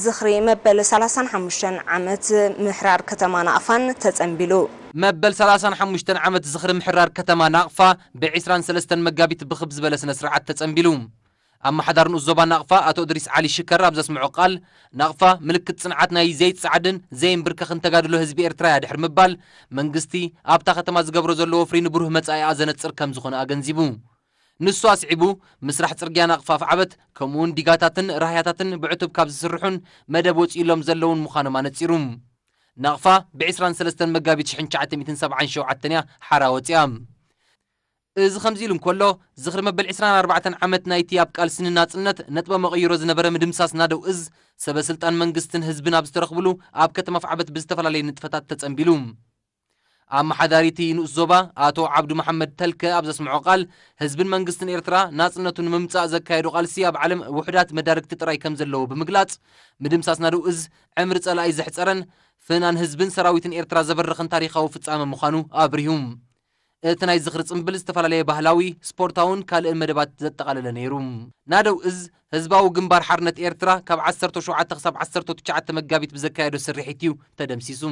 ዝኽሪ መበል ሰላሳን ሓሙሽተን ዓመት ምሕራር ከተማ ናቕፋን ተጸንቢሉ። መበል ሰላሳን ሓሙሽተን ዓመት ዝኽሪ ምሕራር ከተማ ናቕፋ ብ ዕስራን ሰለስተን መጋቢት ብኽብ ዝበለ ስነ ስርዓት ተጸንቢሉ። ኣመሓዳሪ ንኡስ ዞባ ናቕፋ ኣቶ እድሪስ ዓሊ ሽከር ኣብ ዘስምዖ ቃል፣ ናቕፋ ምልክት ጽንዓት ናይ ዘይጸዓድን ዘይንብርከኽን ተጋድሎ ህዝቢ ኤርትራ እያ ድሕሪ ምባል፣ መንግስቲ ኣብታ ከተማ ዝገብሮ ዘሎ ወፍሪ ንብሩህ መጻኢኣ ዘነጽር ከም ዝኾነ ኣገንዚቡ። ንሱ ኣስዒቡ፣ ምስራሕ ጽርግያ ናቕፋ ኣፍዓበት፣ ከምኡውን ዲጋታትን ራህያታትን ብዕቱብ ካብ ዝስርሑን መደብ ወጺኡሎም ዘለውን ምዃኖም ኣነጺሩ። ናቕፋ ብ ዕስራን ሰለስተን መጋቢት ሽሕን ትሽዓተ ሚእትን ሰብዓን ሸውዓተን እያ ሓራ ወጺኣ። እዚ ከምዚ ኢሉ እንከሎ፣ ዝኽሪ መበል ዕስራን ኣርባዕተን ዓመት ናይቲ ኣብ ቃልሲ ንናጽነት ነጥበ መቐይሮ ዝነበረ ምድምሳስ ናደው እዝ፣ ሰበ ስልጣን መንግስትን ህዝብን ኣብ ዝተረኽብሉ ኣብ ከተማ ኣፍዓበት ብዝተፈላለየ ንጥፈታት ተጸንቢሉ። ኣመሓዳሪቲ ንኡስ ዞባ ኣቶ ዓብዱ መሓመድ ተልከ ኣብ ዘስምዖ ቃል፣ ህዝብን መንግስትን ኤርትራ ናጽነቱ ንምምጻእ ዘካየዶ ቃልሲ ኣብ ዓለም ውሑዳት መዳርግቲ ጥራይ ከም ዘለዎ ብምግላጽ፣ ምድምሳስ ናደው እዝ ዕምሪ ጸላኢ ዘሕጸረን ፍናን ህዝብን ሰራዊትን ኤርትራ ዘበረኸን ታሪኻዊ ፍጻመ ምዃኑ ኣብሪሁ። እቲ ናይ ዝኽሪ ጽምብል ዝተፈላለየ ባህላዊ፣ ስፖርታውን ካልእን መደባት ዘጠቓለለ ነይሩ። ናደው እዝ ህዝባዊ ግንባር ሓርነት ኤርትራ ካብ ዓሰርተ ሸውዓተ ክሳብ ዓሰርተ ትሽዓተ መጋቢት ብዘካየዶ ስርሒት እዩ ተደምሲሱ።